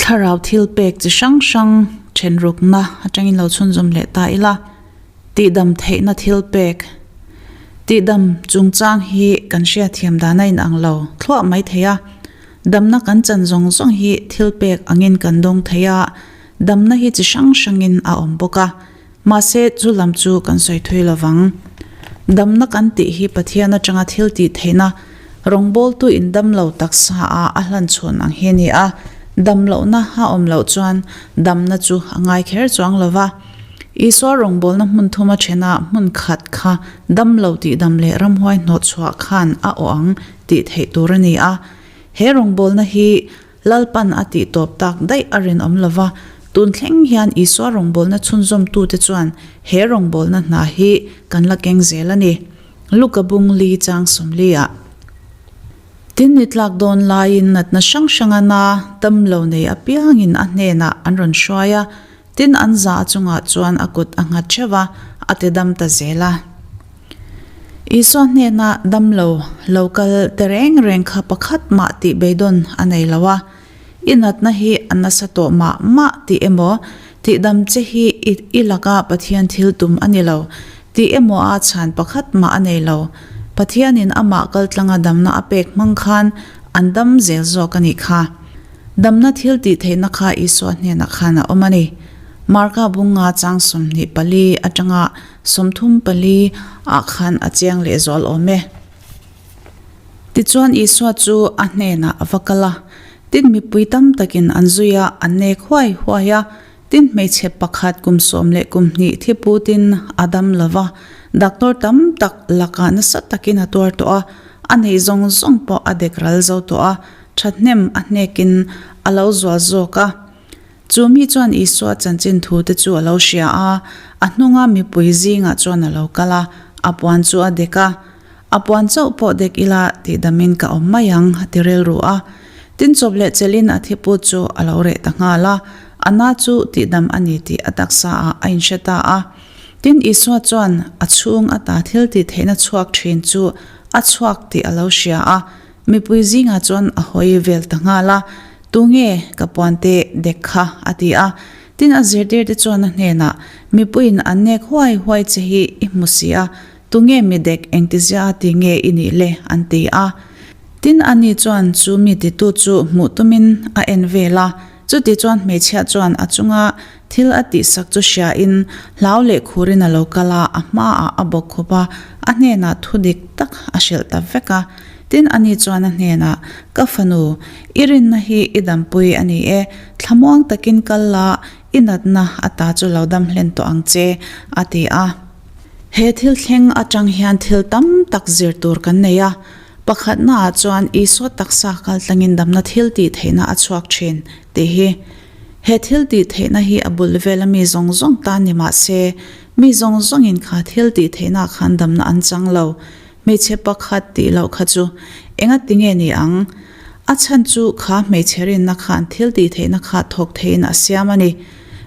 Thlarau thil pek chi hrang hrang thenrukna atangin lo chhunzawm leh ta ila, tihdam theihna thil pek, tihdam chungchang hi kan hriatthiam dan a inang lo thluah mai thei a, damna kan chan zawng zawng hi thil pek angin kan dawng thei a, damna hi chi hrang hrangin a awm bawk a, mahse chu lam chu kan sawi thui lo vang. Damna kan tih hi Pathian atanga thil tih theihna Rawngbawltu in dam lo taksa a a hlan chhawn ang hi a ni a, dam lohna a awm loh chuan damna chu a ngai kher chuang lo va. Isua rawngbawlna hmun thuma thena hmun khat kha dam lo tih dam leh ramhuai hnawh chhuah khan a awh ang tih theih tur a ni a. He rawngbawlna hi Lalpan a tih tawp tak daih a rinawm lo va, tun thleng hian Isua rawngbawlna chhunzawmtute chuan he rawngbawlna hna hi kan la keng zel a ni. Luka bung li chang 40 ah. Tin ni tlak dawn laiin natna hrang hranga na tam lo nei apiangin a hnenah an rawn hruai a, tin an za chungah chuan a kut a nghat theuh a, a ti dam ta zel a. Isua hnena dam lo lo kal te reng reng kha pakhat mah tih beidawn a nei lo a, I natna hi a nasa tawh mah mah tih emaw, tihdam che hi i laka Pathian thil tum a ni lo tih emaw a chhan pakhat mah a nei lo. Pathianin amah kaltlanga damna a pek hmang khan an dam zel zawk a nih kha. Damna thil tih theihna kha Isua hnenah khan a awm a ni. Marka bunga chang 24 atanga 34 ah khan a chiang lehzual awm e. Tichuan Isua chu a hnenah a va kal a, tin mipui tam takin an zui a, an nek huai huai a. Tin hmeichhe pakhat kum 12 thi putin a dam lo va, doctor tam tak lakah nasa takin a tuar tawh a, a neih zawng zawng pawh a dek ral zo tawh a, thahnem a hnekin a lo zual zawk a. Chu mi chuan Isua chanchin thu te chu a lo hria a, a hnunga mipui zingah chuan a lo kal a, a puan chu a dek a. A puan chauh pawh dek ila tih damin ka awm mai ang, a ti rilru a. Tin chawp leh chelin a thiput chu a lo reh ta nghal a, a na chu tihdam a ni tih a taksa ah a inhre ta a. Tin Isua chuan a chhung ata thil tih theihna chhuak thin chu a chhuak tih a lo hria a, mipui zingah chuan a hawi vel ta nghal a, Tunge ka puante dek kha? a ti a. Tin a zirtirte chuan a hnenah, Mipuiin an nek huai huai che hi i hmu si a, Tunge mi dek engtizia a ti nge i nih le? an ti a. Tin ani chuan chu mi titu chu hmuh tumin a en vel a. Chuti chuan hmeichhia chuan a chunga thil a tihsak chu hriain hlau leh khurin a lo kal a, a hmaah a bawk khup a, a hnenah thu dik tak a hrilh ta vek a. Tin ani chuan a hnenah, Ka fanu, i rinna hi i dampui a ni e, thlamuang takin kal la, i natna ata chu lo dam hlen tawh ang che, a ti a. He thil thleng atang hian thil tam tak zir tur kan nei a. Pakhatnaah chuan Isua taksa kaltlangin damna thil tih theihna a chhuak thin tih hi. He thil tih theihna hi a bul vela mi zawng zawng tan ni mah se, mi zawng zawngin kha thil tih theihnaah khan damna an chang lo. Hmeichhe pakhat tih loh kha chu enga tinge ni ang? A chhan chu kha hmeichhe rinna khan thil tih theihna kha thawk theiin a siam a ni.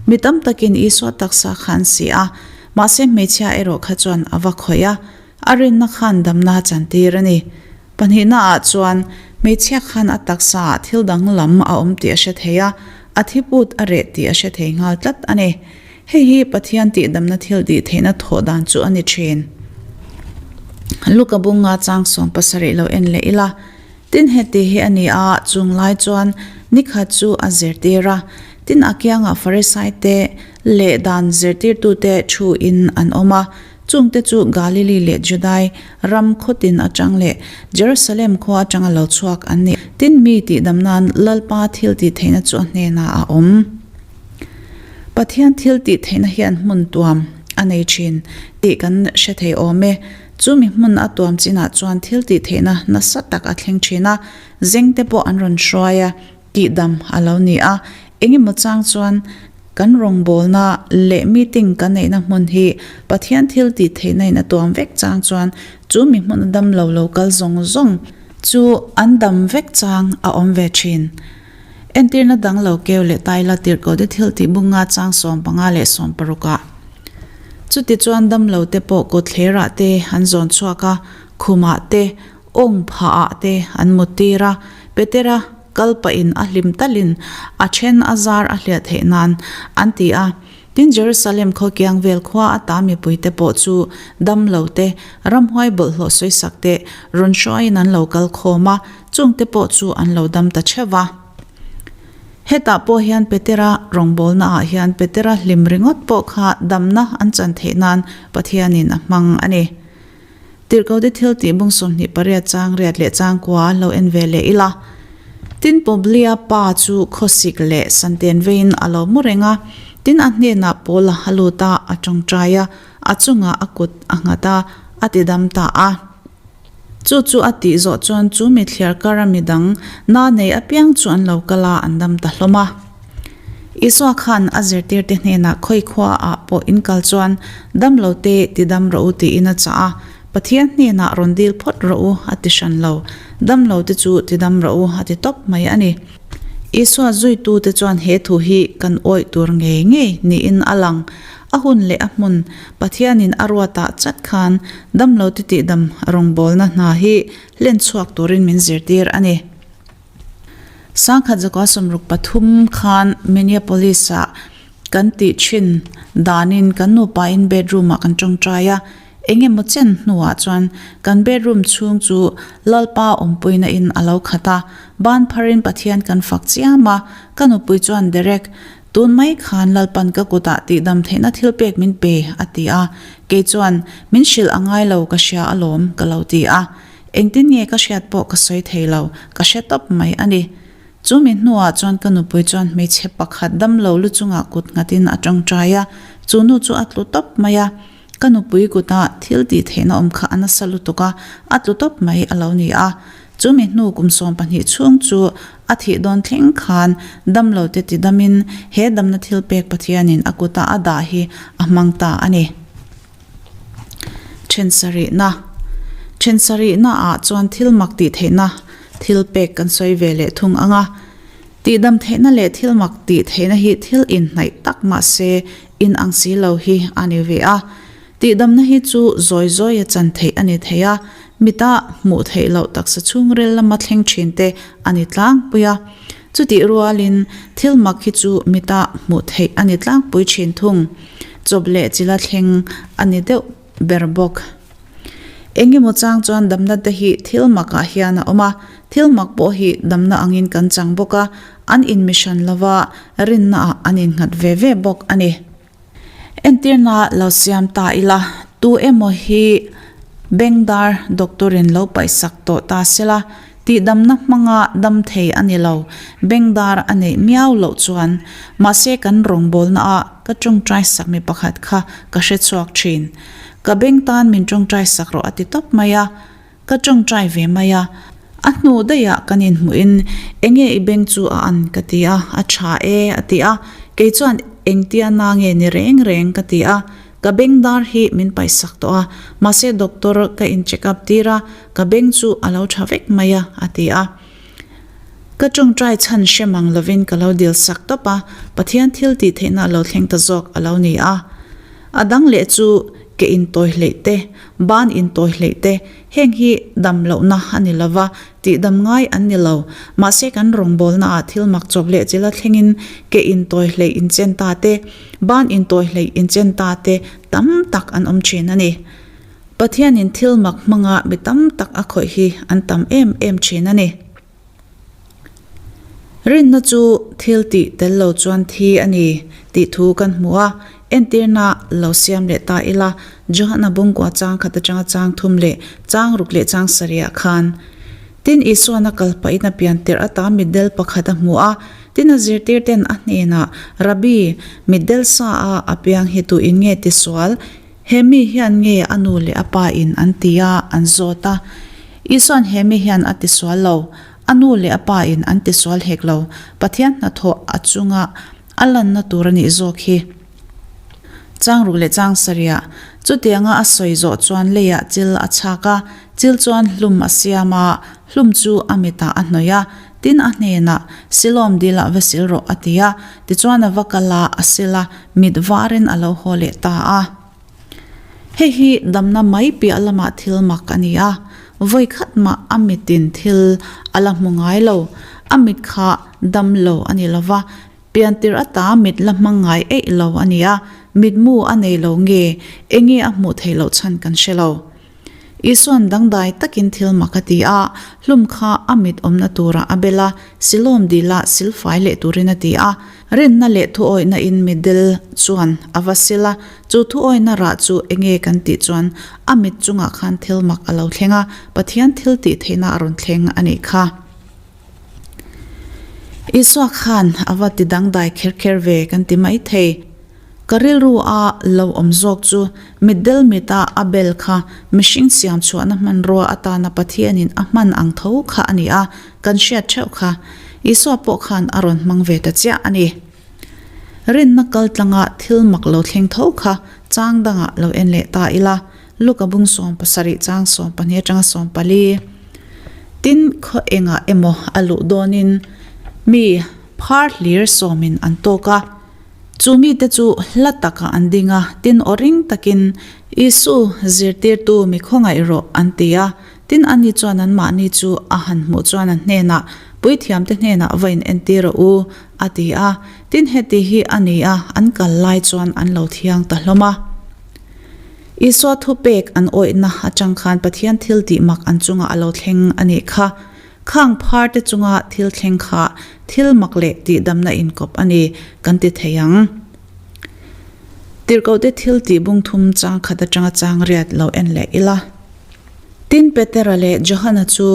Mi tam takin Isua taksa kha an si a, mahse hmeichhia erawh kha chuan a va khawih a, a rinna khan damna a chantir a ni. Pahnihnaah chuan hmeichhia khan a taksaah thil danglam a awm tih a hre thei a, a thiput a reh tih a hre thei nghal tlat a ni. Hei hi Pathian tihdamna thil tih theihna thawh dan chu a ni thin. Luka bunga chang 70 lo en leh ila, Tin heti hi a ni a, chung lai chuan nikhat chu a zirtir a, tin a kiangah Farisai te leh dan zirtirtute thu in an awm a, chungte chu Galili leh Judai ram khawtin atang leh Jerusalem khua atanga lo chhuak an ni. Tin mi tihdam nan Lalpa thil tih theihna chu a hnenah a awm. Pathian thil tih theihna hian hmun tuam a nei thin tih kan hre thei awm e. Chu mi hmun a tuam chinah chuan thil tih theihna nasa tak a thleng thin a, zeng te pawh an rawn hruai a, tihdam a lo ni a. Engemaw chang chuan kan rawngbawlna leh meeting kan neihna hmun hi Pathian thil tih theihna in a tuam vek chang chuan chu mi hmun a dam lo lo kal zawng zawng chu an dam vek chang a awm ve thin. Entirna dang lo keu leh taila tirhkoh te thil tih bunga chang 15 leh 60 ah. Chutichuan damlo te pawh kawtthlerah te an zawn chhuak a, khumah te, awng phahah te an mut tir a, Petera. kal pahin a hlim talin a then a zar a hliah theih nan an ti a. Tin, Jerusalem khaw kiang vel khua ata mipuite pawh chu dam lo te, ramhuai bawlhhlawh sawisak te rawn hruaiin an lo kal khawm a, chungte pawh chu an lo dam ta theuh va. Hetah pawh hian Petera rawngbawlna ah hian Petera hlim ringawt pawh kha damna an chan theih nan Pathianin a hmang a ni. Tirhkote thil tih bung 28 chang riat leh chang kua lo en ve leh ila. Tin Publia pa chu khawsik leh santen veiin a lo mu reng a, tin a hnenah Paul a lut a, a tawngtai a, a chungah a kut a nghat a, a ti dam ta a. Chu chu a tih zawh chuan chu mi thliar kara midang na nei apiang chu an lo kal a, an dam ta hlawm a. Isua khan a zirtirte hnenah khawi khua ah pawh in kal chuan dam lo te ti dam rawh u tiin a chah a, Pathian hnenah rawn dil phawt rawh u a ti hran lo, dam lo te chu ti dam rawh u a ti tawp mai a ni. Isua zuitute chuan he thu hi kan awih tur ngei ngei niin a lang. A hun leh a hmun Pathianin a ruatah chat khan dam lo te tihdam rawngbawlna hna hi hlen chhuak turin min zirtir a ni. Sangkhat zakua 63 khan Minneapolis-ah kan tih thin danin kan nupain bedroom-ah kan tawngtai a, eng emaw chen hnuah chuan kan bedroom chhung chu Lalpa awmpuina in a lo khat a, ban pharin Pathian kan fak chiam a, ka nupui chuan Derek, tun mai khan Lalpan ka kutah tihdam theihna thil pek min pe a ti a, kei chuan min hrilh a ngai lo ka hria alawm ka lo ti a. Engtin nge ka hriat pawh ka sawi thei lo, ka hre tawp mai a ni. Chu mi hnuah chuan ka nupui chuan hmeichhe pakhat damlo lu chungah kut nghatin a tawngtai a, chu nu chu a tlu tawp mai a. Ka nupui kuta thil tih theihna awm kha a nasa lutuk a, a tlu tawp mai a lo ni a. Chu mi hnu kum 12 chhung chu a thih dawn thleng khan damlo te ti damin he damna thil pek Pathianin a kuta a dah hi a hmang ta a ni. Then sarihna Then sarihna ah chuan thil mak tih theihna thil pek kan sawi ve leh thung ang a. Tihdam theihna leh thil mak tih theihna hi thil inhnaih tak mahse in ang si lo hi a ni ve a. Tihdamna hi chu zawi zawi a chan theih a ni thei a, mita hmuh theih loh taksa chhungril lama thleng thin te a ni tlangpui a. Chutih rualin thil mak hi chu mita hmuh theih a ni tlangpui thin thung. Chawp leh chila thleng a ni deuh ber bawk. Eng emaw chang chuan damna te hi thil makah hian a awm a, thil mak pawh hi damna angin kan chang bawk a, an inmihran lova rinnaah an innghat ve ve bawk a ni. Entirna lo siam ta ila, tu emaw hi bengdar doctor-in lo paihsak tawh ta sela, Tihdamna hmanga dam thei a ni lo, bengdar a neih miau loh chuan. Mahse kan rawngbawlna ah ka tawngtai sak mi pakhat kha ka hre chhuak thin. Ka beng tan min tawngtai sak rawh a ti tawp mai a, ka tawngtai ve mai a. A hnu daih ah kan inhmuhin enge i beng chu a an ka ti a, a tha e a ti a, kei chuan engtia na nge ni reng reng ka ti a. Ka beng dar hi min paihsak tawh a, mahse doctor ka in check up tir a, ka beng chu a lo tha vek mai a, a ti a. Ka tawngtai chhan hre mang lovin ka lo dil sak tawp a, Pathian thil tih theihna a lo thleng ta zawk a lo ni a. A dang leh chu ke intawi hleih te, ban intawi hleih te, heng hi dam lohna a ni lova, tih dam ngai an ni lo. Mahse kan rawngbawlna ah thil mak chawp leh chila thlengin ke intawi hleih inchen ta te, Ban intawi hleih inchen ta te tam tak an awm thin a ni. Pathianin thil mak hmanga mi tam tak a khawih hi an tam em em thin a ni. Rinna chu thil tih tel lo chuan thi a ni tih thu kan hmu a, entirna lo siam leh ta ila Johana bungkua chang khat atanga chang thum leh chang ruk leh chang sarihah khan Tin, Isuan a kal pahin a pian tirh ata mitdel pakhat a hmu a. Tin, a zirtirten a hnenah, Rabbi, mitdel sa a a piang hi tu in nge tisual? He mi hian nge a nu leh a pa in an ti a? An zawt a. Isuan he mi hian a tisual lo. A nu leh a pa in an tisual hek lo. Pathian hnathawh a chunga a lanna tur a nih zawk hi. Chang ruk leh chang sarihah chutianga a sawi zawh chuan leiah chil a chhak a, chil chuan hlum a siam a, hlum chu a mitah a hnawih a, tin a hnenah, Silawm dilah va sil rawh a ti a, tichuan a va kal a, a sil a, mit varin a lo haw leh ta a. Hei hi damna mai piah lamah thil mak a ni a, vawi khat mah a mitin thil a la hmu ngai lo. A mit kha dam lo a ni lo va, piantir ata mit la hmang ngai eih lo a ni a, mitmu a nei lo nge, enge a hmuh theih loh chhan kan hre lo. Isuan dangdai takin thil mak a ti a, hlum kha a mit awmna turah a bel a, silawm dila silfai leh turin a ti a. Rinna leh thuawihna in mitdel chuan a va sil a, chu thuawihna rah chu enge kan tih chuan a mit chungah khan thil mak a lo thleng a, Pathian thil tih theihna a rawn thleng a nih kha. Isua khan a va ti dangdai kher kher ve kan ti mai thei. Ka rilru a lo awm zawk chu mitdel mita a bel kha mihring siam chhuahna hmanrua atana Pathianin a hman ang tho kha a ni a, kan hriat theuh kha. Isua pawh khan a rawn hmang ve ta chiah a ni. Rinna kal tlanga thil mak lo thleng tho kha chang dangah lo en leh ta ila, Luka bung 70 chang 12 atanga 14. Tin, khaw engah emaw a luh dawnin mi phar hlir sawmin an tawk a. Chu mite chu hla takah an ding a, tin aw ring takin, Isu, zirtirtu mi khawngaih rawh, an ti a. Tin ani chuan anmahni chu a han hmuh chuan a hnenah, Puithiamte hnenah va in entir rawh u, a ti a. Tin heti hi a ni a, an kal lai chuan an lo thiang ta hlawm a. Isua thupek an awihna atang khan Pathian thil tih mak an chungah a lo thleng a nih kha. Khang phar te chunga thil thleng kha thil mak leh tihdamna inkawp a ni kan ti thei ang. Tirhkohte thil tih bung thum chang khat atanga chang riat lo en leh ila. Tin Petera leh Johana chu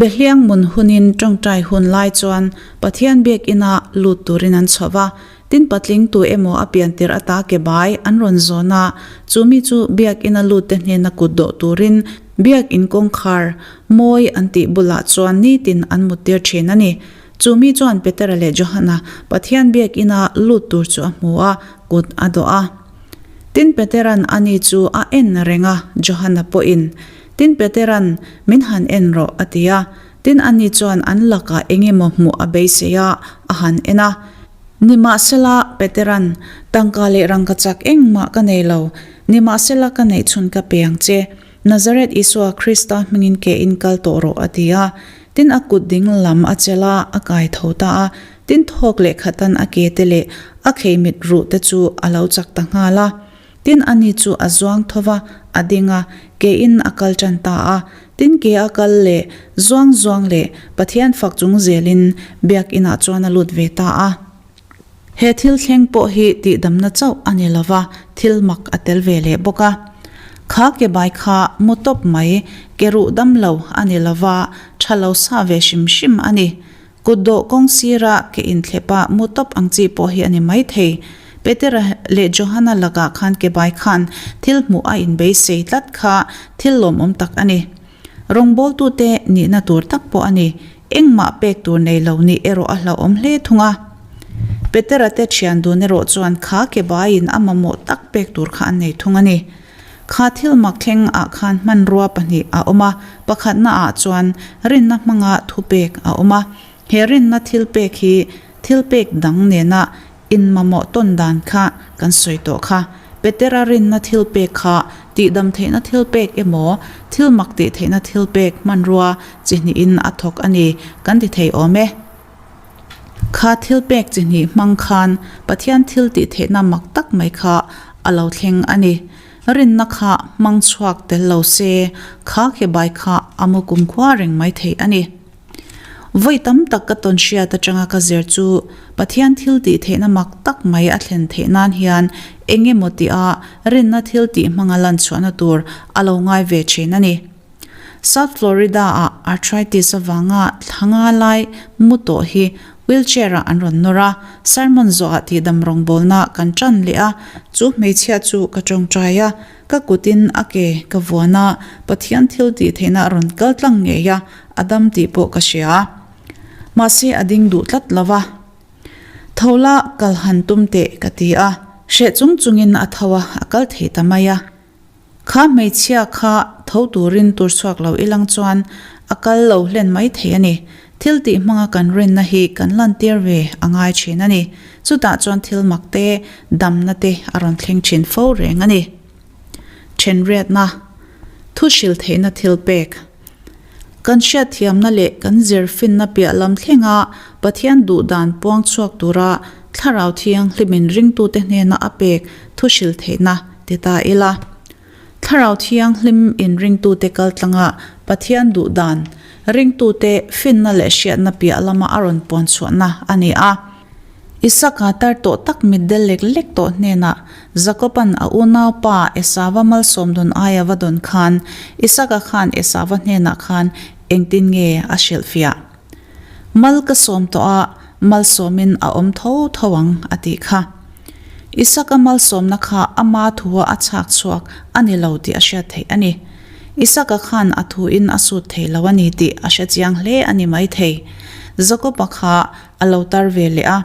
Behliang mun hunin tawngtai hun lai chuan Pathian biakina lut turin an chho va, Tin patling tu emaw a pian tirh ata ke bai an rawn zawn a, chu mi chu biakina lut te hnena kut dawh turin biakin kawngkhar mawi an tih bulah chuan nitin an mut tir thin a ni. Chu mi chuan Petera leh Johana Pathian biakina lut tur chu a hmu a, kut a dawh a. Tin Peteran ani chu a en reng a, Johana pawhin, Tin Peteran, Min han en rawh, a ti a. Tin ani chuan an lakah engemaw hmuh a beisei a, a han en a. Nimahsela, Peteran, Tangka leh rangkachak engmah ka nei lo. Nimahsela ka neih chhun ka pe ang che. Nazareth Isua Krista hmingin ke in kal tawh rawh, a ti a. Tin a kut ding lam a chelh a, a kai tho ta a. Tin thawk leh khatan a ke te leh a kheimit ruh te chu a lo chak ta nghal a. Tin ani chu a zuang tho va, a ding a, ke in a kal tan ta a. Tin ke a kal leh zuang zuang leh Pathian fak chung zelin biakinah chuan a lut ve ta a. He thil thleng pawh hi tihdamna chauh a ni lo va, thil mak a tel ve leh bawk a. Kha ke bai kha mu tawp mai, ke ruh dam lo a ni lo va, tha lo sa ve hrim hrim a ni. Kutdawh kawng sira ke inthlepa mu tawp ang chi pawh hi a ni maithei. Petera leh Johana lakah khan ke bai khan thil hmuh a inbeisei tlat kha thil lawmawm tak a ni. Rawngbawltute nihna tur tak pawh a ni. Engmah pek tur nei lo nih erawh a hlauhawm hle thung a. Petera te thian dun erawh chuan kha ke baiin a mamawh tak pek tur kha an nei thung a ni. Kha thil mak thleng ah khan hmanrua pahnih a awm a, pakhatna ah chuan rinna hmanga thupek a awm a. He rinna thilpek hi thilpek dang nena inmamawh tawn dan kha kan sawi tawh kha. Petera rinna thilpek kha tihdam theihna thilpek emaw thil mak tih theihna thilpek hmanrua chi hnihin a thawk a ni kan ti thei awm e. Kha thil pek chi hnih hmang khan Pathian thil tih theihna mak tak mai kha a lo thleng a ni. Rinna kha hmang chhuak tel lo se, kha kebai kha a mu kumkhua reng mai thei a ni. Vawi tam tak ka tawn hriat atanga ka zir chu Pathian thil tih theihna mak tak mai a thlen theih nan hian eng emaw tia rinna thil tih hmanga lan chhuahna tur a lo ngai ve thin a ni. South Florida-ah arthritis avanga thla nga lai mu tawh hi wheelchair-ah an rawn nawr a, sermon zawhah tihdam rawngbawlna kan tan leh a, chu hmeichhia chu ka tawngtai a, ka kutin a ke ka vuan a, Pathian thil tih theihna a rawn kal tlang ngei a, a dam tih pawh ka hria. Mahse a ding duh tlat lo va. Tho la, kal han tum teh ka ti a, hreh chung chungin a tho a, a kal thei ta mai a. Kha hmeichhia kha tho turin tur chhuak lo ilang chuan a kal lo hlen mai thei a ni. Thil tih hmanga kan rinna hi kan lantir ve a ngai thin a ni. Chutah chuan thil mak te, damna te a rawn thleng thin fo reng a ni. Thenriatna, Thu hril theihna thil pek. Kan hriatthiamna leh kan zir finna piah lam thlenga Pathian duh dan puang chhuak tura Thlarau Thianghlimin ringtute hnena a pek thu hrilh theihna ti ta ila. Thlarau Thianghlim in ringtute kal tlanga Pathian duh dan ringtute finna leh hriatna piah lama a rawn puan chhuahna a ni a. Isaka tar tawh tak mitdel lek lek tawh hnenah Jakoban a unaupa Esava malsawm dawn aia va dawn khan Isaka khan Esava hnenah khan engtin nge a hrilhfiah? Mal ka sawm tawh a, malsawmin a awm tho tho ang a tih kha. Isaka malsawmna kha ama thua a chhak chhuak a ni lo tih a hriat theih a ni. Isaka khan a thuin a sut thei lo a ni tih a hre chiang hle a ni maithei. Jakoba kha a lo tar ve leh a.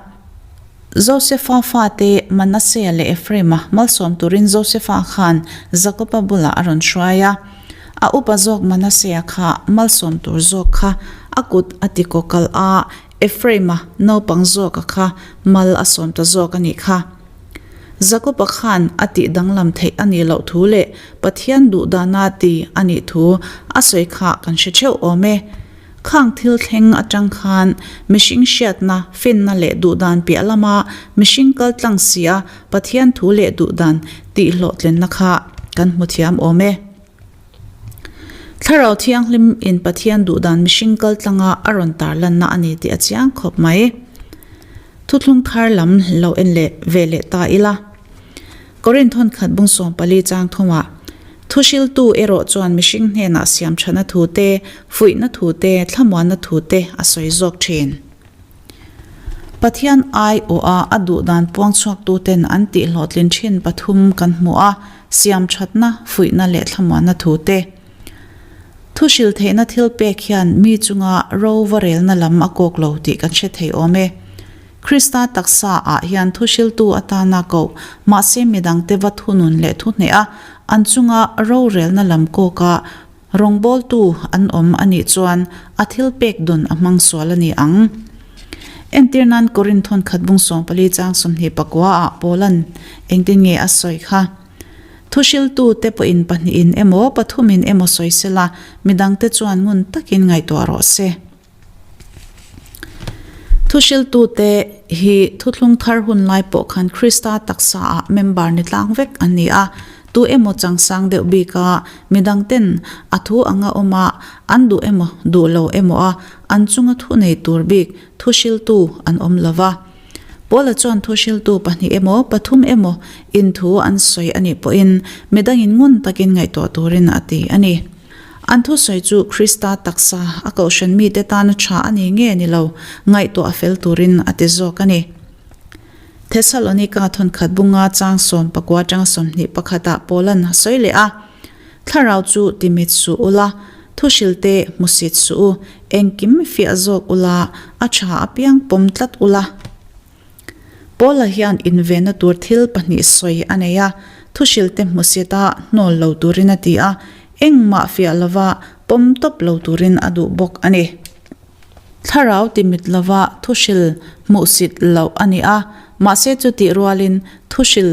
Josefa fate Manasea leh Ephraima malsawm turin Josefa khan Jakoba bulah a rawn hruai a. A upa zawk Manasea kha malsawm tur zawk kha a kut a ti kaw kalh a, Ephraima naupang zawka kha mal a sawm ta zawk a nih kha. Jakoba khan a tih danglam theih a nih loh thu leh Pathian duhdana ti a nih thu a sawi kha kan hre theuh awm e. Khang thil thleng atang khan mihring hriatna, finna leh duhdan piah lama mihring kal tlang si a Pathian thu leh duhdan tih hlawhtlinna kha kan hmu thiam awm e. Thlarau Thianghlim in Pathian duhdan mihring kal tlanga a rawn tarlanna a ni tih a chiang khawp mai. Thuthlung thar lam lo en leh ve leh ta ila. Korinth hawn khat bung 14 chang thumah, Thuhriltu erawh chuan mihring hnenah siamthana thu te, fuihna thu te, thlamuanna thu te a sawi zawk thin. Pathian aiawha a duhdan puangchhuaktuten an tihhlawhtlin thin pathum kan hmu a, siamthatna, fuihna leh thlamuanna thu te. Thuhril theihna thil pek hian mi chunga ro va relna lam a kawk lo tih kan hre thei awm e. Krista taksa ah hian thuhriltu atana koh mahse midangte va thunun leh thuhneh a, an chunga rorelna lam kawka rawngbawltu an awm a nih chuan a thil pek dawn a hmang sual a ni ang. Entir nan Korinth thawnkhat bung 14 chang 24 ah Paula'n engtin nge a sawi kha? Thuhriltu te pawhin pahnihin emaw pathumin emaw sawi sela midangte chuan ngun takin ngaihtuah rawh se. Thuhriltute hi thuthlung thar hun lai pawh khan Krista taksa ah member ni tlang vek an ni a, tu emaw changsang deuh bik a, midangten a thu anga awm a, an duh emaw duh lo emaw a, an chunga thu nei tur bik thuhriltu an awm lo va. Paula chuan thuhriltu pahnih emaw pathum emaw in thu an sawi a nih pawhin midangin ngun takin ngaihtuah turin a ti a ni. An thusawi chu Krista taksa a kohhran mite tana tha a ni nge ni lo ngaihtuah fel turin a ti zawk a ni. Thesalonika thawnkhat bunga chang 19 atanga 21 ah Paula'n a sawi leh a, Thlarau chu timit suh ula, thuhrilte hmusit suh u, engkim fiah zawk ula, a tha apiang pawm tlat ula. Paula hian invenna tur thil pahnih sawi a nei a, thuhrilte hmusit a hnawl lo turin a ti a, engmah fiah lova pawm tawp lo turin a duh bawk a ni. Thlarau timit lova thuhril hmuhsit loh a ni a, mahse chutih rualin thuhril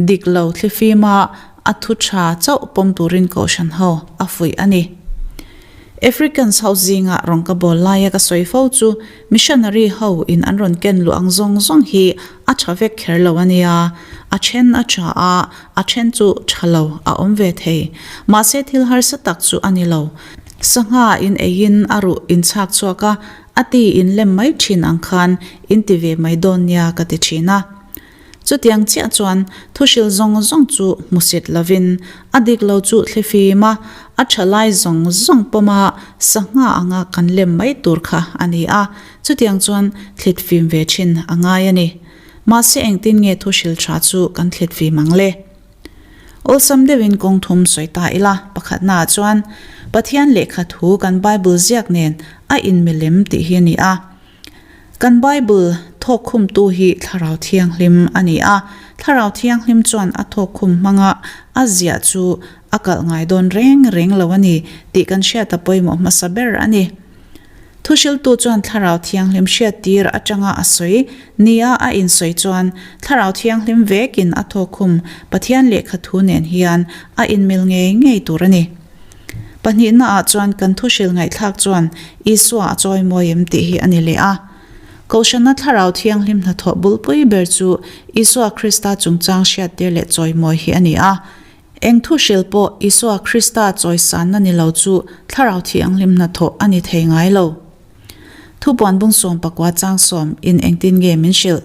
dik lo thlifima a thu tha chauh pawm turin kohhran ho a fuih a ni. Africans ho zinga rawn ka bawl laia ka sawi fo chu Missionary ho in an rawn ken luh ang zawng zawng hi a tha vek kher lo a nia, a then a tha a, a then chu tha lo a awm ve thei. Mahse thil harsa tak chu a ni lo. Sangha in eiin a ruh in chhak chhuak a, a ti in lem mai thin ang khan in ti ve mai dawn nia ka ti thin a. Chutiang chiah chuan thuhril zawng zawng chu hmusit lovin a dik lo chu thlifim a, a tha lai zawng zawng pawma sangha anga kan lem mai tur kha a ni a, chutiang chuan thlitfim ve thin a ngai a ni. Mahse engtin nge thuhril tha chu kan thlitfim ang le? Awlsam deuhin kawng thum sawi ta ila, pakhatnaah chuan Pathian lehkha thu kan Bible ziak nen a inmilem tih hi a ni a. Kan Bible thawkkhumtu hi Thlarau Thianghlim a ni a, Thlarau Thianghlim chuan a thawkkhum hmanga a ziah chu a kalh ngai dawn reng reng lo a ni tih kan hriat a pawimawh hmasa ber a ni. Thuhriltu chuan Thlarau Thianghlim hriattir atanga a sawi nia a insawi chuan Thlarau Thianghlim vekin a thawkkhum Pathian lehkha thu nen hian a inmil ngei ngei tur a ni. Pahnihnaah chuan kan thuhril ngaihthlak chuan Isua a chawimawi em tih hi a ni leh a. Kohhrana Thlarau Thianghlim hnathawh bulpui ber chu Isua Krista chungchang hriattir leh chawimawi hi a ni a. Eng thuhril pawh Isua Krista chawisanna ni lo chu Thlarau Thianghlim hnathawh a ni thei ngai lo. Thupuan bung 14 chang sawm in engtin nge min hrilh?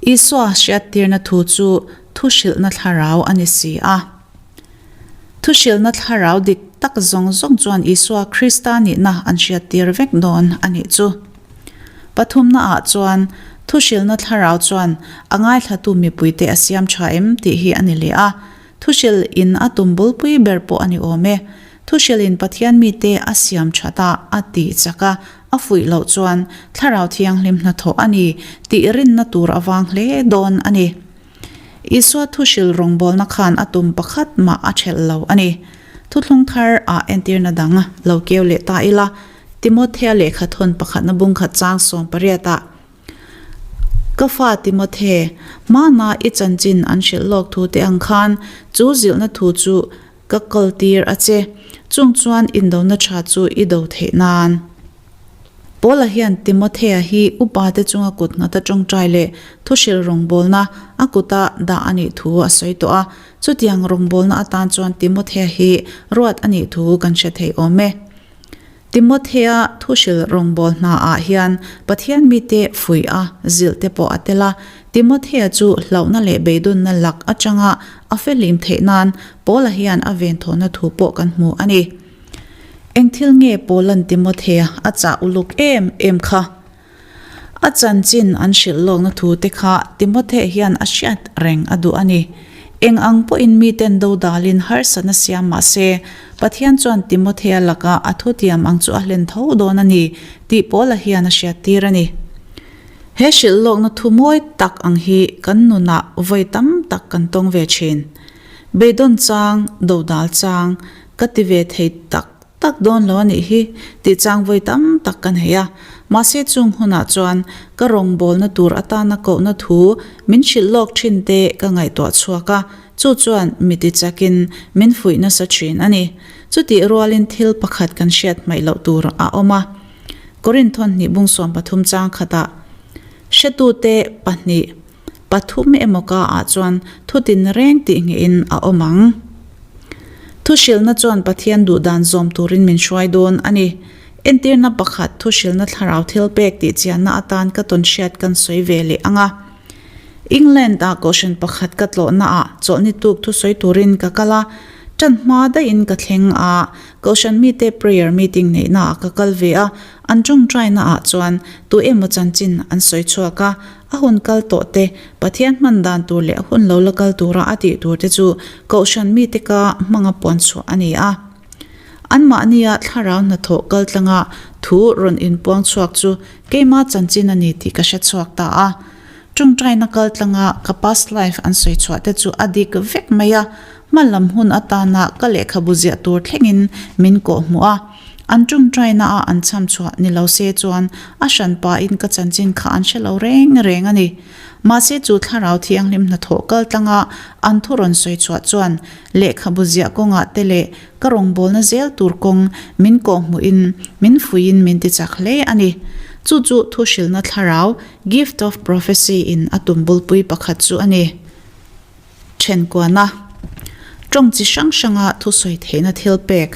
Isua hriattirna thu chu thuhrilhna thlarau a ni si a. Thuhrilhna thlarau dik tak zawng zawng chuan Isua Krista nihna an hriattir vek dawn a nih chu. Pathumnaah chuan thuhrilhna thlarau chuan a ngaithlatu mipuite a siam tha em tih hi a ni leh a. Thuhrilh in a tum bulpui ber pawh a ni awm e. Thuhrilh in Pathian mite a siam that a, a tih chak a, a fuih loh chuan Thlarau Thianghlim hnathawh a ni tih rinna tur a vang hle dawn a ni. Isua thuhrilh rawngbawlna khan a tum pakhat mah a thelh lo a ni. Thuthlung thar ah entirna dang lo keu leh ta ila, Timothea lehkha thawn pakhatna bungkhat chang 18 ah, Ka fa Timothe, hmana i chanchin an hrilh lawk thu te ang khan chu zilhna thu chu Ka kaltir a che, chung chuan indona tha chu i do theih nan. Paula hian Timothea hi upate chunga kut nghata tawngtai leh thuhrilh rawngbawlna a kuta dah a nih thu a sawi tawh a, chutiang rawngbawlna atan chuan Timothea hi ruat a nih thu kan hre thei awm e. Timothea thuhrilh rawngbâwl hnaah hian Pathian mite fuih a, zilh te pawh a tel a. Timothea chu hlauhna leh beidawnna lak aṭanga a fehlim theih nân Paula hian a venthawhna thu pawh kan hmu a ni. Eng thil nge Paula'n Timothea a chah uluk êm êm kha? A chanchin an hrilh lawkna thu te kha Timothea hian a hriat reng a duh a ni. Eng ang pawhin miten dodalin harsatna siam mah se, Pathian chuan Timothea lakah a thutiam ang chu a hlen tho dawn a ni tih Paula hian a hriattir a ni. He hrilh lawkna thu mawi tak ang hi kan nunah vawi tam tak kan tawng ve thin. Beidawn chang, dodal chang, ka ti ve thei tak Tak dawn lo a nih hi, tih chang vawi tam tak ka nei a. Mahse chung hunah chuan ka rawngbawlna tur atana kohna thu min hrilh lawk thin te ka ngaihtuah chhuak a, chu chuan mi ti chakin min fuih nasa thin a ni. Chutih rualin thil pakhat kan hriat hmaih loh tur a awm a. Korinth hnih bung 13 chang khatah hretute pahnih pathum emaw ka ah chuan thu tinreng tih ngeihin a awm ang. Thuhrilhna chuan Pathian duhdan zawm turin min hruai dawn a ni. Entirna pakhat thuhrilhna thlarau thil pek tih chianna atan ka tawn hriat kan sawi ve leh ang a. England ah kohhran pakhat ka tlawhna ah chawlhni tuk thusawi turin ka kal a, tan hma daihin ka thleng a, kohhran mite prayer meeting neihna ah ka kal ve a, an tawngtaina ah chuan tu emaw chanchin an sawi chhuak a, A hun kal tawh te, Pathian hman dan tur leh a hun lo la kal tura a tih tur te chu Kohhran mite ka hmanga puan chhuah a ni a. Anmahnia thlarau hnathawh kal tlanga thu rawn inpuang chhuak chu keima chanchin a ni tih ka hre chhuak ta a. Tawngtaina kal tlanga ka past life an sawi chhuah te chu a dik vek mai a, hma lam hun atana ka lehkhabu ziah tur thlengin min kawhhmuh a. An tawngtaina a an chham chhuah ni lo se chuan a hran pahin ka chanchin kha an hre lo reng reng a ni. Mahse chu Thlarau Thianghlim hnathawh kal tlanga an thu rawn sawi chhuah chuan lehkhabu ziah kawngah te leh ka rawngbawlna zel tur kawng min kawhhmuhin min fuihin min ti chak hle a ni. Chu chu thuhrilna thlarau, gift of prophecy, in a tum bulpui pakhat chu a ni. Thenkuana, Tawng chi hrang hranga thusawi theihna thil pek.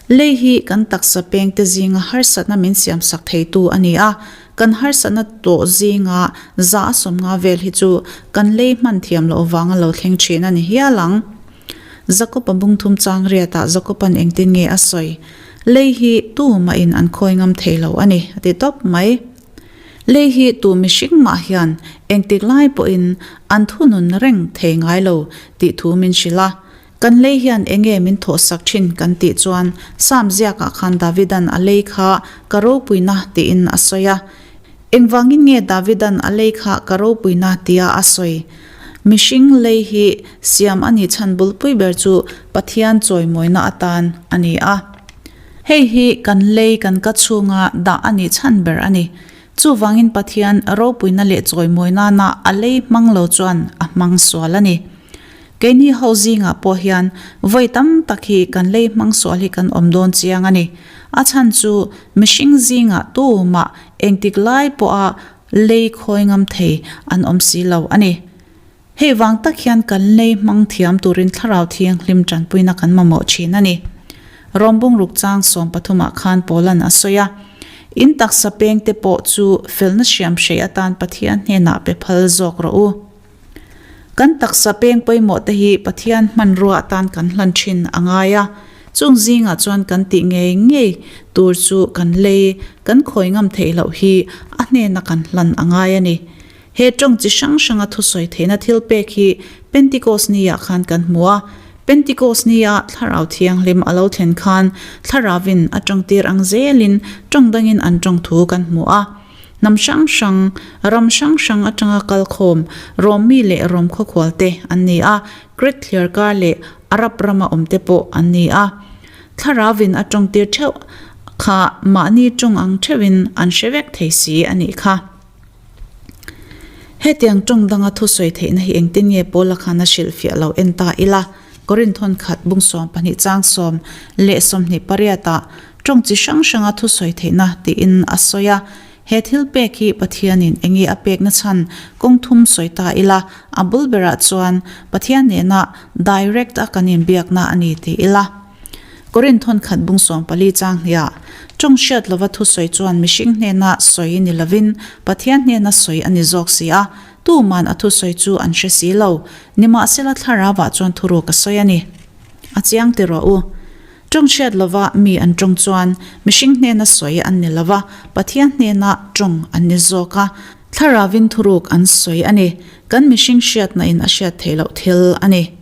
Lei hi kan taksa pengte zinga harsatna min siamsak theitu a ni a, kan harsatna tawh zinga za a 50 vel hi chu kan lei hman thiam loh vanga lo thleng thin a ni hial ang. Jakob-a bungthum chang riatah Jakob-a'n engtin nge a sawi? Lei hi tu mahin an khawi ngam thei lo a ni, a ti tawp mai. Lei hi tu mihring mah hian engtik lai pawhin an thunun reng thei ngai lo tih thu min hrilh a. Kan lei hian enge min thawhsak thin kan tih chuan Psalm ziakah khan Davidan a lei kha ka ropuina tiin a sawi a. Engvangin nge Davidan a lei kha ka ropuina tia a sawi? Mihring lei hi siam a nih chhan bulpui ber chu Pathian chawimawina atan a ni a. Hei hi kan lei kan ka chhunga dah a nih chhan ber a ni. Chuvangin Pathian ropuina leh chawimawi nana a lei hmang lo chuan a hmang sual a ni. Keini ho zingah pawh hian vawi tam tak hi kan lei hmang sual hi kan awm dawn chiang a ni. A chhan chu mihring zingah tumah engtik lai pawha lei khawi ngam thei an awm si lo a ni. Hei vang tak hian kan lei hmang thiam turin Thlarau Thianghlim tanpuina kan mamawh thin a ni. Rom bungruk chang sawmpathumah khan Paulan a sawi a, In taksa pengte pawh chu felna hriam hrei atan Pathian hnenah pe phal zawk rawh u. Kan taksa peng pawimawh te hi Pathian hmanrua atan kan hlan thin a ngai a, chung zingah chuan kan tih ngei ngei tur chu kan lei kan khawi ngam theih loh hi a hnena kan hlan a ngai a ni. He tawng chi hrang hranga thusawi theihna thil pek hi Pentikos ni-ah khan kan hmu a. Pentikos ni-a Thlarau Thianghlim a lo thlen khan Thlarauvin a tawngtir ang zelin tawng dangin an tawng thu kan hmu a. Hnam hrang hrang, ram hrang hrang atanga kalkhawm Rom mi leh Rom khawkhual te an ni a, Kret thliarkar leh Arab rama awm te pawh an ni a. Thlarauvin a tawngtir theuh kha mahni tawng ang theuhin an hre vek thei si a nih kha. Hetiang tawng danga thusawi theihna hi engtin nge Paula khan a hrilhfiah lo en ta ila? Korinthawn khat bung 12 chang 10 le 28 ah tawng chi hrang hranga thusawi theihna tiin a sawi a. He thil pek hi Pathianin enge a pekna chhan kawng thum sawi ta ila, a bul berah chuan Pathian nena direct a kan inbiakna a ni ti ila. Korinthawn khat bung 14 chang hniah tawng hriat lova thusawi chuan mihring hnena sawi ni lovin Pathian hnena sawi a ni zawk si a, tuman a thusawi chu an hre si lo. Nimahsela thlarauah chuan thuruk a sawi a ni. A chiang ti rawh u. Tawng hriat lova mi an tawng chuan mihring hnena sawi an ni lova, Pathian hnena tawng an ni zawk a, thlarauvin thuruk an sawi a ni. Kan mihring hriatna in a hriat theih loh thil a ni.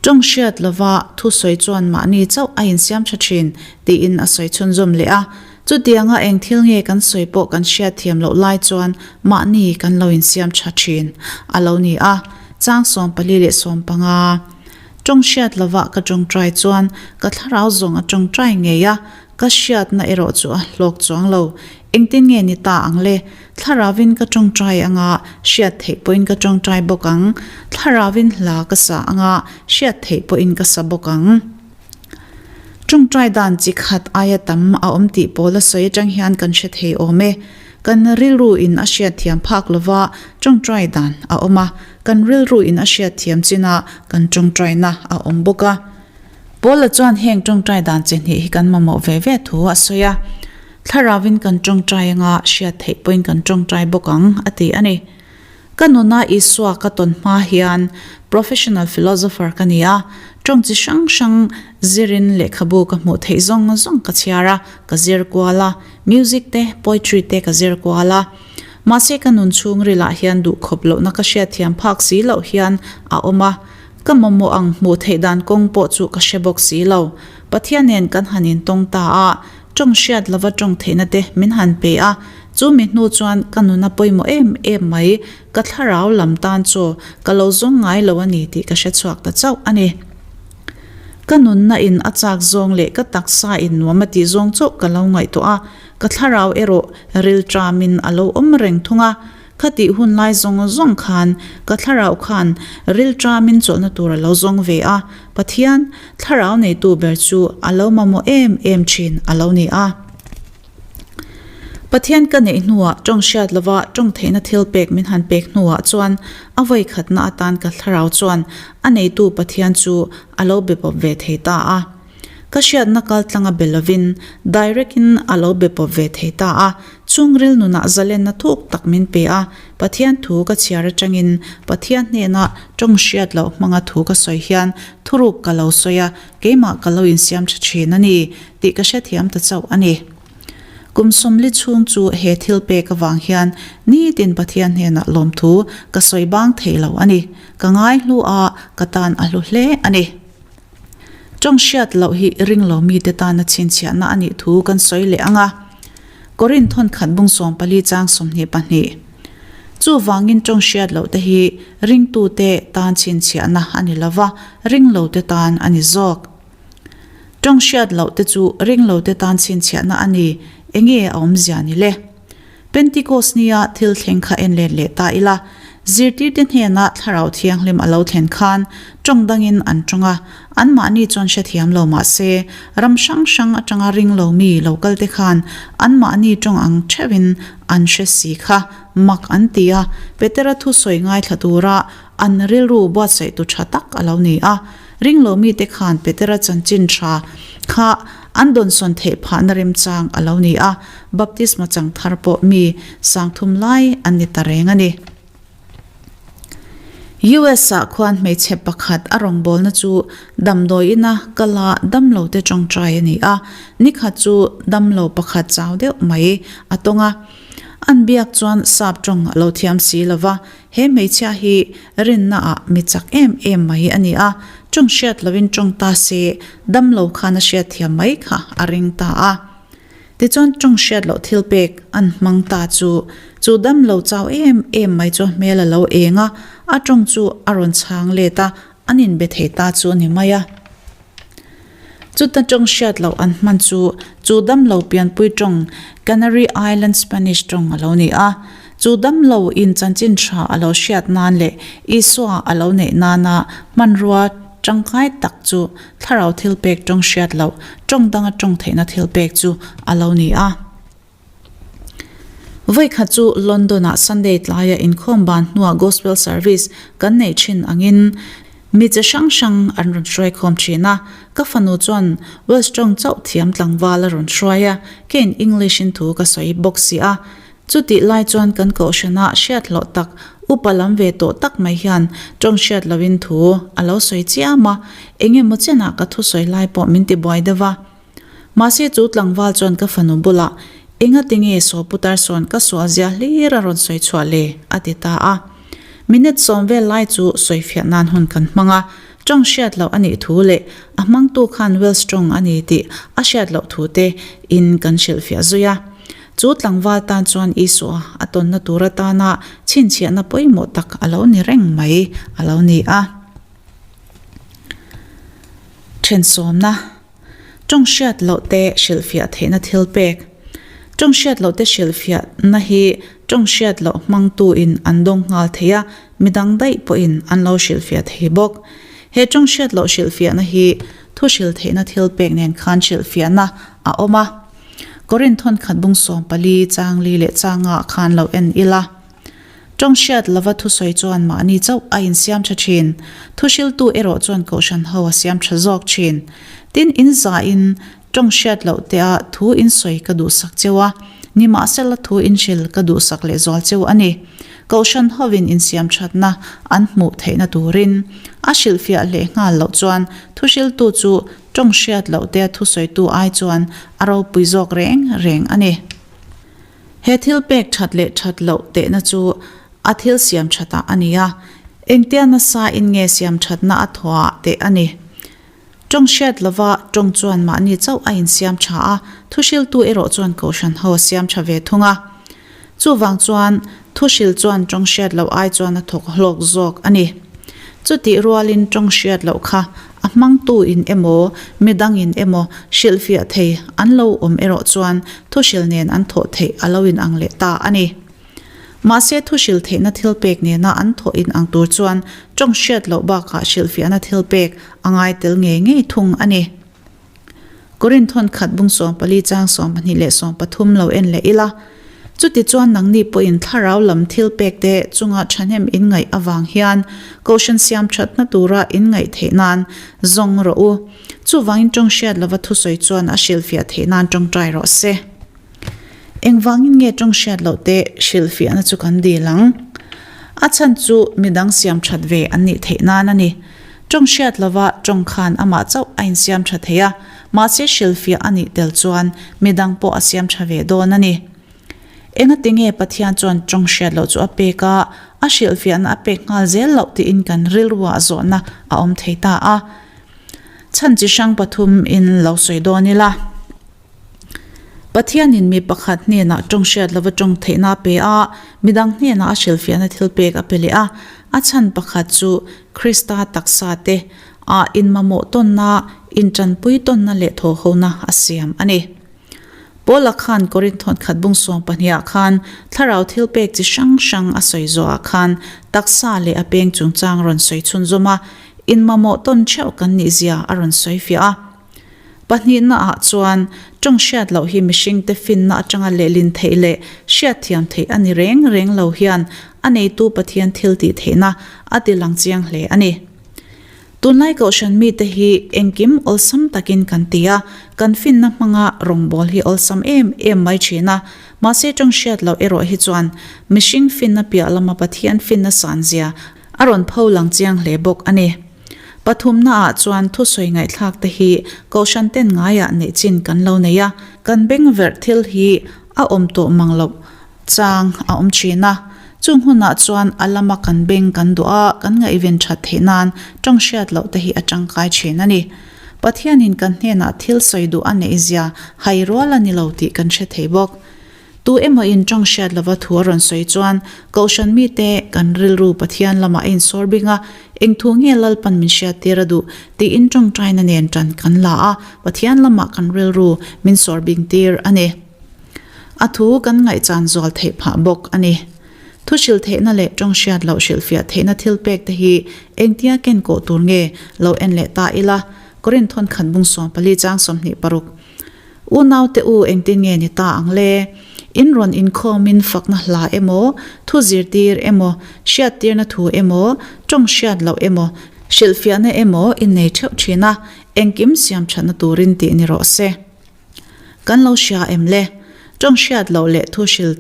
Tawng hriat lova thusawi chuan mahni chauh a insiam tha thin, tiin a sawi chhunzawm leh a. Chutianga eng thil nge kan sawi pawh kan hriat thiam loh lai chuan mahni kan lo insiam tha thin a lo ni a. Chang 14 leh 15. Tawng hriat lova ka tawngtai chuan ka thlarau zawng a tawngtai ngei a, ka hriatna erawh chu a hlawk chuang lo. Engtin nge ni ta ang le? Thlarauvin ka tawngtai anga hriat theih pawhin ka tawngtai bawk ang. Thlarauvin hla ka sa anga hriat theih pawhin ka sa bawk ang. Tawngtai dan chi khat aia tam a awm tih pawl a sawi atang hian kan hre thei awm e. Kan rilru in a hriat thiam phak lova tawngtai dan a awm a, kan rilru in a hriat thiam chin a kan tawngtaina a awm bawk a. Paula chuan heng tawngtai dan chi hnih hi kan mamawh ve ve thu a sawi a. Thlarauvin kan tawngtai anga hriat theih pawhin kan tawngtai bawk ang, a ti a ni. Ka nuna Isua ka tawn hma hian professional philosopher ka ni a, tawng chi hrang hrang zirin lehkhabu ka hmuh theih zawng zawng ka chhiar a, ka zir kual a, music te, poetry te ka zir kual a. Mahse ka nun chhungrilah hian duhkhawp lohna ka hriatthiam phak si loh hian a awm a, Ka mamawh ang hmuh theih dan kawng pawh chu ka hre bawk si lo. Pathian nen kan han intawng ta a, tawng hriat lova tawng theihna te min han pe a, chu mi hnu chuan ka nuna pawimawh em em mai, ka thlarau lam tan chaw ka lo zawng ngai lo a ni tih ka hre chhuak ta chauh a ni. Ka nunna in a chak zawng leh ka taksa in nuam a tih zawng chauh ka lo ngaihtuah a, ka thlarau erawh rilṭamin a lo awm reng thung a, Khatih hun lai zawng zawng khan ka thlarau khan rilṭamin chawlhna tur a lo zawng ve a, Pathian, thlarau neitu ber chu a lo mamawh em em thin a lo ni a. Pathian ka neih hnuah tawng hriat lova tawng theihna thil pek min han pek hnuah chuan a vawikhatna atan ka thlarau chuan a neitu Pathian chu a lo be pawp ve thei ta a. Ka hriatna kal tlanga be lovin direct in a lo be pawp ve thei ta a, chhungril nunah zalenna thuk tak min pe a, Pathian thu ka chhiar atangin Pathian hnena tawng hriat loh hmanga thu ka sawi hian thuruk ka lo sawi a, keimah ka lo insiam tha thin a ni tih ka hrethiam ta chauh a ni. Kum 40 chhung chu he thil pek avang hian nitin Pathian hnenah lawmthu ka sawi bang thei lo a ni. Ka ngai hlu a, ka tan a hlu hle a ni. Tawng hriat loh hi ring lo mite tana chhinchhiahna a nih thu kan sawi leh ang a. Korinth thawn khat bung 14 chang 22. Chuvangin tawng hriat loh te hi ringtute tan chhinchhiahna a ni lo va, ring lote tan a ni zawk. Tawng hriat loh te chu ring lote tan chhinchhiahna a ni, enge a awmzia ni le? Pentikos nia thil thleng kha en let leh ta ila. Zirtirte hnena Thlarau Thianghlim a lo thlen khan tawng dangin an tawng a, anmahni chuan hrethiam lo mah se, ram hrang hrang atanga ring lo mi lo kalte khan anmahni tawng ang theuhin an hre si kha mak an ti a, Petera thusawi ngaithla tura an rilru buatsaihtu tha tak a lo ni a. Ring lo mite khan Petera chanchin tha kha an dawnsawn theih phahna remchang a lo ni a, baptisma chang thar pawh mi sangthum lai an ni ta reng a ni. US ah khuan hmeichhe pakhat a rawngbawlna chu damdawi ina kala damlo te tawngtai a ni a, nikhat chu damlo pakhat chau deuh mai a tawng a. An biak chuan sap tawng a lo thiam si lova, He hmeichhia hi rinna ah mi chak em em mai a ni a, tawng hriat lovin tawng ta se damlo khan a hriat thiam mai kha a ring ta a. Tichuan tawng hriat loh thil pek an hmang ta chu, chu damlo chau em em mai chu a hmel a lo eng a, a tawng chu a rawn chhang let a, an inbe thei ta chu a ni mai a. Chuta tawng hriat loh an hman chu chu damlo pianpui tawng Canary Island Spanish tawng a lo ni a. Chu damlo in chanchin tha a lo hriat nan leh Isua a lo neih nana hmanrua tangkai tak chu thlarau thilpek tawng hriat loh tawng danga tawng theihna thilpek chu a lo ni a. Vawikhat chu London-ah Sunday tlaia inkhawm ban hnuah Gospel Service kan neih thin angin mi che hrang hrang an rawn hruai khawm thin a. Ka fanu chuan Welsh tawng chauh thiam tlangval a rawn hruai a, keiin English-in thu ka sawi bawk si a. Chutih lai chuan kan kohhranah hriat hlawh tak, upa lam ve tawh tak mai hian tawng hriat lohin thu a lo sawi chiam a, eng emaw chenah ka thusawi lai pawh min tibuai deuh a. Mahse chu tlangval chuan ka fanu bulah, Engati nge saw putar sawn ka sual zia hlir a rawn sawi chhuah le? a ti ta a. Minute sawm vel lai chu sawifiah nan hun kan hmang a, tawng hriat loh a nih thu leh a hmangtu khan Welsh tawng a ni tih a hriat loh thu te in kan hrilhfiah zui a. Chu tlangval tan chuan Isua a tawnna tur atana chhinchhiahna pawimawh tak a lo ni reng mai a lo ni a. Thensawmna. Tawng hriat loh te hrilhfiah theihna thil pek. Tawng hriat loh te hrilhfiahna hi tawng hriat loh hmangtu in an dawng nghal thei a, midang daih pawhin an lo hrilhfiah thei bawk. He tawng hriat loh hrilhfiahna hi thu hril theihna thil pek nen khan hrilhfiahna a awm a. Korinth thawnkhat bung 14 chang li leh changa khan lo en ila. Tawng hriat lova thusawi chuan mahni chauh a insiam tha thin. Thuhriltu erawh chuan kohhran ho a siam tha zawk thin. Tin, in zain tawng hriat loh te a thu insawi ka duhsak cheu a, nimahsela thu inhril ka duhsak lehzual cheu a ni. Kohhran hovin insiam thatna an hmuh theihna turin a hrilhfiah leh nghal loh chuan thuhriltu chu tawng hriat loh te a thusawitu ai chuan a ropui zawk reng reng a ni. He thil pek that leh that loh tehna chu a thil siam thatah a ni a, engtia nasa in nge siam thatna a thawhah teh a ni. Tawng hriat lova tawng chuan mahni chauh a insiam tha a, thuhriltu erawh chuan kohhran ho a siam tha ve thung a. Chuvang chuan thuhril chuan tawng hriat loh ai chuan a thawk hlawk zawk a ni. Chutih rualin tawng hriat loh kha a hmangtu in emaw, midang in emaw hrilhfiah thei an lo awm erawh chuan thuhril nen an thawh theih a lo in ang leh ta a ni. Mahse thuhril theihna thil pek nena an thawh in ang tur chuan tawng hriat loh bakah hrilhfiahna thil pek a ngai tel ngei ngei thung a ni. Korinth thawnkhat bung 14 chang 12 leh 13 lo en leh ila, Chutichuan nangni pawhin thlarau lam thil pekte chunga thahnem in ngaih avang hian kohhran siam thatna tura in ngaih theih nan zawng rawh u. Chuvangin tawng hriat lova thusawi chuan a hrilhfiah theih nan tawngtai rawh se. Engvangin nge tawng hriat loh te hrilhfiahna chu kan dil ang? A chhan chu midang siam that ve an nih theih nan a ni. Tawng hriat lova tawng khan amah chauh a insiam tha thei a, mahse hrilhfiah a nih tel chuan midang pawh a siam tha ve dawn a ni. Engati nge Pathian chuan tawng hriat loh chu a pek a, a hrilhfiahna a pek nghal zel loh tiin kan rilruah zawhna a awm thei ta a. Chhan chi hrang pathum in lo sawi dawn ila. Pathianin mi pakhat hnenah tawng hriat lova tawng theihna a pe a, midang hnenah a hrilhfiahna thil pek a pe leh a. A chhan pakhat chu Krista taksa te ah inmamawh tawnna, intanpui tawnna leh thawhhona a siam a ni. Paula khan Korinth thawnkhat bung 12 ah khan thlarau thilpek chi hrang hrang a sawi zawhah khan taksa leh a peng chungchang rawn sawi chhunzawm a, inmamawh tawn theuh kan nihzia a rawn sawi fiah a. Pahnihna ah chuan tawng hriat loh hi mihringte finna atanga lehlin theih leh hriatthiam theih a ni reng reng lo hian a neitu Pathian thil tih theihna a ti lang chiang hle a ni. Tunlai kohhran mite hi engkim awlsam takin kan ti a, kan finna hmanga rawngbâwl hi awlsam em em mai thin a, mahse tawng hriat loh erawh hi chuan mihring finna piah lama Pathian finna sanzia a rawn pho lang chiang hle bawk a ni. Pathumna ah chuan thusawi ngaihthlak te hi kohhran ten ngaiah neih chin kan lo nei a, kan beng verh thil hi a awm tawh mang loh chang a awm thin a. Chung hunah chuan a lama kan beng kan duh a, kan ngaihven that theih nan tawng hriat loh te hi a tangkai thin a ni. Pathianin kan hnenah thil sawi duh a neih zia hai rual a ni lo tih kan hre thei bawk. Tu emaw in tawng hriat lova thu a rawn sawi chuan Kohhran mite kan rilru Pathian lamah a insawr bing a, eng thu nge Lalpan min hriattir a duh tiin tawngtaina nen tan kan la a, Pathian lamah kan rilru min sawr bing tir a ni. A thu kan ngaihchan zual theih phah bawk a ni. Thu hrilh theihna leh tawng hriat loh hrilhfiah theihna thil pek te hi engtia ken kawh tur nge lo en leh ta ila, Korinth thawnkhat bung 14 chang 26. Unaute u engtin nge ni ta ang le? In rawn inkhawmin fakna hla emaw, thu zirtir emaw, hriattirna thu emaw, tawng hriat loh emaw, hrilhfiahna emaw in nei theuh thin a, engkim siam thatna turin tih ni rawh se. Kan lo hria em le? Tawng hriat loh leh thu hrilh.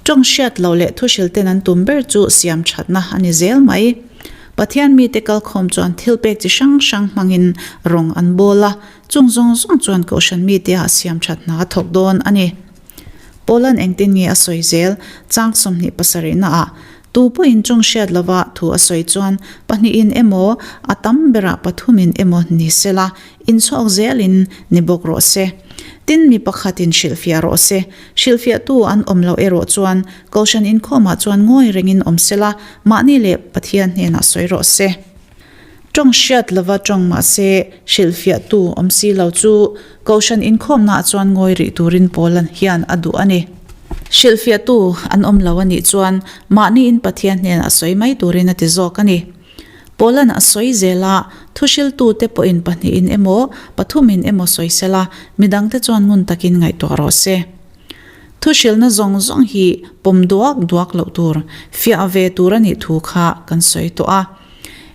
Tawng hriat loh leh thuhril ten an tum ber chu siam thatna a ni zel mai. Pathian mite kalkhawm chuan thilpek chi hrang hrang hmangin rawng an bawl a, chung zawng zawng chuan kohhran mite ah siam that hna a thawk dawn a ni. Paula'n engtin nge a sawi zel? Chang 27 ah, Tu pawhin tawng hriat lova thu a sawi chuan pahnihin emaw, a tam berah pathumin emaw ni sela, Inchhawk zelin ni bawk rawh se. Tin, mi pakhatin hrilhfiah rawh se. Hrilhfiahtu an awm loh erawh chuan Kohhran inkhawmah chuan ngawi rengin awm sela, mahni leh Pathian hnenah sawi rawh se. Tawng hriat lova tawng mah se, hrilhfiahtu awm si lo chu Kohhran inkhawmnaah chuan ngawi rih turin Paula hian a duh a ni. Hrilhfiahtu an awm lo a nih chuan mahniin Pathian hnenah sawi mai turin a ti zawk a ni. Paula'n a sawi zel a, thuhriltute pawhin pahnihin emaw, pathumin emaw sawi sela, midangte chuan ngun takin ngaihtuah rawh se. Thuhrilna zawng zawng hi pawm duak duak loh tur, fiah ve tur a nih thu kha kan sawi tawh a.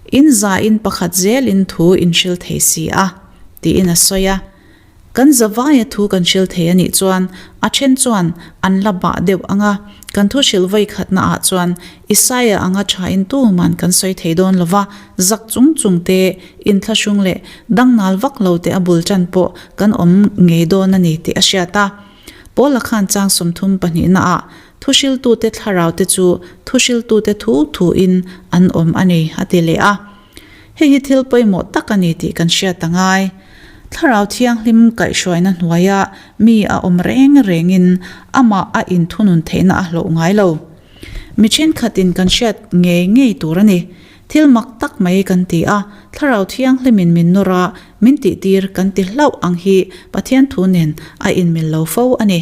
In zain pakhat zelin thu in hril thei si a, tiin a sawi a. Kan zavaia thu kan hril thei a nih chuan a then chuan an la bah deuh ang a, kan thu hrilh vawi khatna ah chuan Isaia anga tha in tuman kan sawi thei dawn lo va, zak chung chung te, inthlahrung leh dangnal vak lo te a bul tan pawh kan awm ngei dawn a ni tih a hriat a. Paula khan chang 30 pahnihna ah thuhriltute thlarau te chu thuhriltute thu thu in an awm a ni a ti leh a. Hei hi thil pawimawh tak a ni tih kan hriat a ngai. Thlarau Thianghlim kaihhruaina hnuaia mi a awm reng rengin amah a inthunun theihna a hlauh ngai lo. Mi thenkhatin kan hriat ngei ngei tur a ni. Thil mak tak mai kan ti a, Thlarau Thianghlimin min nawr a, min tihtir kan ti hlauh ang hi Pathian thu nen a inmil lo fo a ni.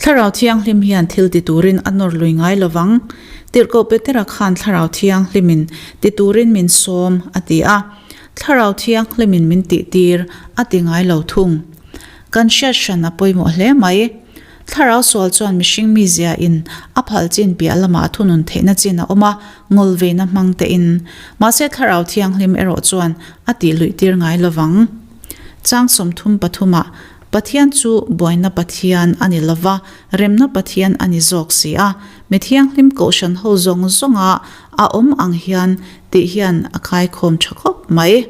Thlarau Thianghlim hian thil ti turin a nawr lui ngai lo vang. Tirhkoh Petera khan Thlarau Thianghlimin ti turin min sawm a ti a, Thlarau Thianghlimin min tihtir a ti ngai lo thung. Kan hriat hran a pawimawh hle mai. Thlarau sual chuan mihring mizia in a phal chin piah lamah a thunun theihna chin a awm a, ngawlveina hmang tein. Mahse Thlarau Thianghlim erawh chuan a tih luihtir ngai lo vang. Chang 33 ah Pathian chu buaina Pathian a ni lova, remna Pathian a ni zawk si a. Mi thianghlim kohhran ho zawng zawnga a awm ang hian tih hian a khaikhawm tha khawp mai.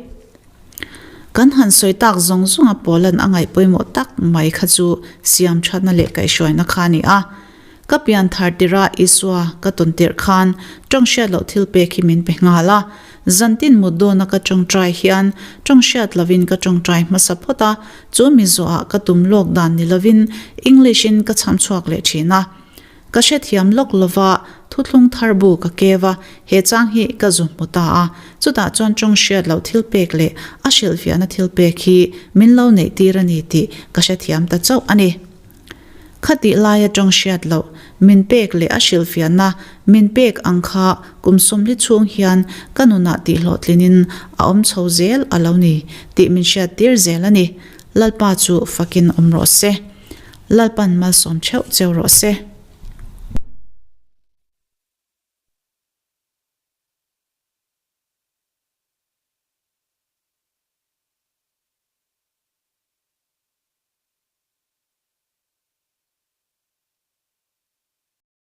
Kan han sawi tak zawng zawnga Paula'n a ngaih pawimawh tak mai kha chu siam thatna leh kaihhruaina kha a ni a. Ka pian thar tirah Isua ka tawn tirh khan tawng hriat loh thil pek hi min pe nghal a. Zantin mut dawna ka tawngtai hian tawng hriat lovin ka tawngtai hmasa phawt a, chu mi zawhah ka tum lawk dan ni lovin English in ka chham chhuak leh thin a. Ka hrethiam lawk lova thuthlung thar bu ka keu a, he chang hi ka zu hmu ta a. Chutah chuan tawng hriat loh thil pek leh a hrilhfiahna thil pek hi min lo neih tir a ni tih ka hrethiam ta chauh a ni. Khatih laia tawng hriat loh min pek leh a hrilhfiahna min pek ang kha kum sawmli chhung hian ka nunah tihhlawhtlinin a awm chho zel a lo ni tih min hriattir zel a ni. Lalpa chu fakin awm rawh se. Lalpan malsawm theuh cheu rawh se.